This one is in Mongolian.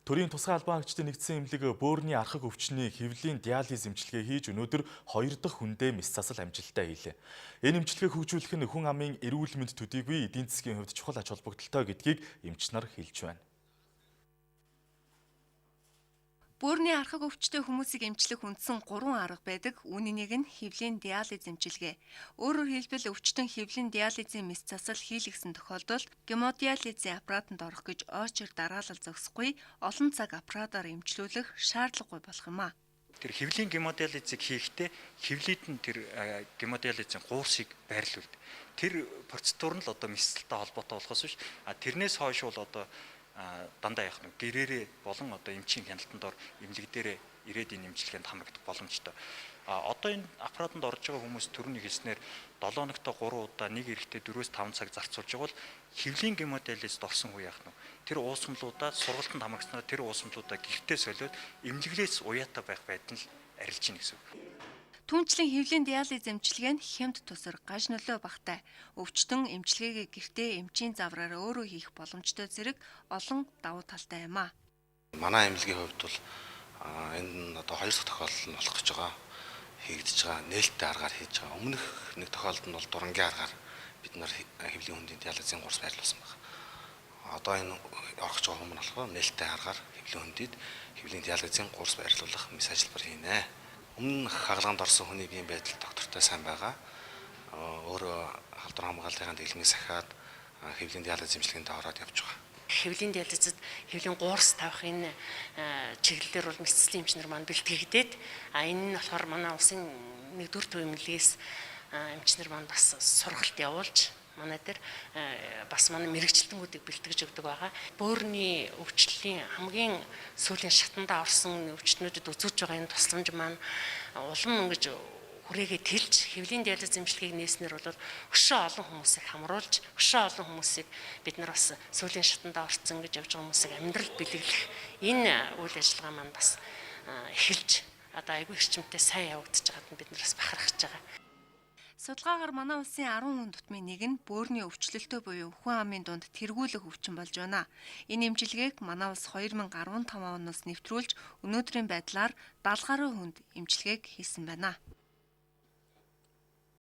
Төрийн тусгай албан хаагчдын нэгдсэн эмнэлэг бөөрийн архаг өвчний хэвлийн диализ эмчилгээ хийж өнөөдөр хоёр дахь хүндээ мэс засал амжилттай хийлээ. Энэ эмчилгээг хөгжүүлэх нь хүн амын эрүүл мэнд төдийгүй эдийн засгийн хувьд чухал ач холбогдолтой гэдгийг эмч нар хэлж байна. Бөөрийн архаг өвчтэй хүмүүсийг эмчлэх үндсэн 3 арга байдаг. Үүний нэг нь хэвлийн диализ эмчилгээ. Өөрөөр хэлбэл өвчтөн хэвлийн диализийн мэс засал хийлгэсэн тохиолдолд гемодиализийн аппаратанд орох гэж ойчор дараалал зогсохгүй олон цаг аппаратаар эмчлүүлэх шаардлагагүй болох юм а. Тэр хэвлийн гемодиализыг хийхдээ хэвлийд нь тэр гемодиализын гуурсыг байрлуулдаг. Тэр процедур нь л одоо мэс засалтай холбоотой болохоос биш. А тэрнээс хойш бол одоо дандаа яах нь гэрээрээ болон одоо эмчийн хяналтанд ор эмнэлэг дээрээ ирээд энэ эмчилгээнд хамрагдах боломжтой. А одоо энэ аппаратанд орж байгаа хүмүүс түрүүний хэлснээр 7 хоногт 3 удаа нэг эрэхтэй 4-5 цаг зарцуулж байгаа бол хэвлийн гемодиализд орсон үе яах нь тэр уусамлуудаа сургалтанд хамрагдсанаар тэр уусамлуудаа гэртээ солиод эмнэлгээс уяатай байх байдал нь арилж гин гэсэн үг. Түүнчлэн хэвлийн диализ эмчилгээ нь хямд тусар гаж нөлөө багатай. Өвчтөн эмчилгээгээ гэртээ эмчийн завраар өөрөө хийх боломжтой зэрэг олон давуу талтай юм а. Манай эмнэлгийн хувьд бол энэ одоо хоёр дахь тохиолдол нь болох гэж байгаа. Хийгдэж байгаа нээлттэй аргаар хийж байгаа. Өмнөх нэг тохиолдолд нь бол дурангийн аргаар бид нар хэвлийн хөндийн диализын гурс байрлуулсан байна. Одоо энэ орох гэж байгаа хүмүүс болохоор нээлттэй аргаар хэвлийн хөндөд хэвлийн диализын гурс байрлуулах мэс ажиллбар хийнэ. Өмнө хагалгаанд орсон хүний биеийн байдал доктортой сайн байгаа. Өөрөө халдвар хамгаалтын дэглэмийг сахиад хэвлийн диализ эмчилгээнд ороод явж байгаа. Хэвлийн диализд хэвлийн гуурс тавих энэ чиглэлээр бол мэс заслийн эмч нар маань бэлтгэгдээд, а энэ нь болохоор манай улсын нэгдүгээр төв эмнэлгээс эмч нар маань бас сургалт явуулж манай дээр бас манай мэргэжилтэнгүүдийг бэлтгэж өгдөг байгаа. Бөөрийн өвчлөлийн хамгийн сүүлийн шатандаа орсон өвчтнүүдэд үзүүлж байгаа энэ тусламж маань улам ингэж хүрээгээ тэлж хэвлийн диализ эмчилгээг нээснээр бол өшөө олон хүмүүсийг хамруулж, өшөө олон хүмүүсийг бид нар бас сүүлийн шатандаа орсон гэж явж байгаа хүмүүсийг амьдралд бэлэглэх энэ үйл ажиллагаа маань бас эхэлж одоо айгүй эрчимтэй сайн явагдаж байгаад нь бид нар бас бахархаж байгаа. Судалгаагаар манай улсын 10 хүн тутмын нэг нь бөөрийн өвчлөлтөө буюу хүн амын дунд тэргүүлэх өвчин болж байна. Энэ эмчилгээг манай улс 2015 оноос нэвтрүүлж өнөөдрийн байдлаар 70 гаруй хүнд эмчилгээг хийсэн байна.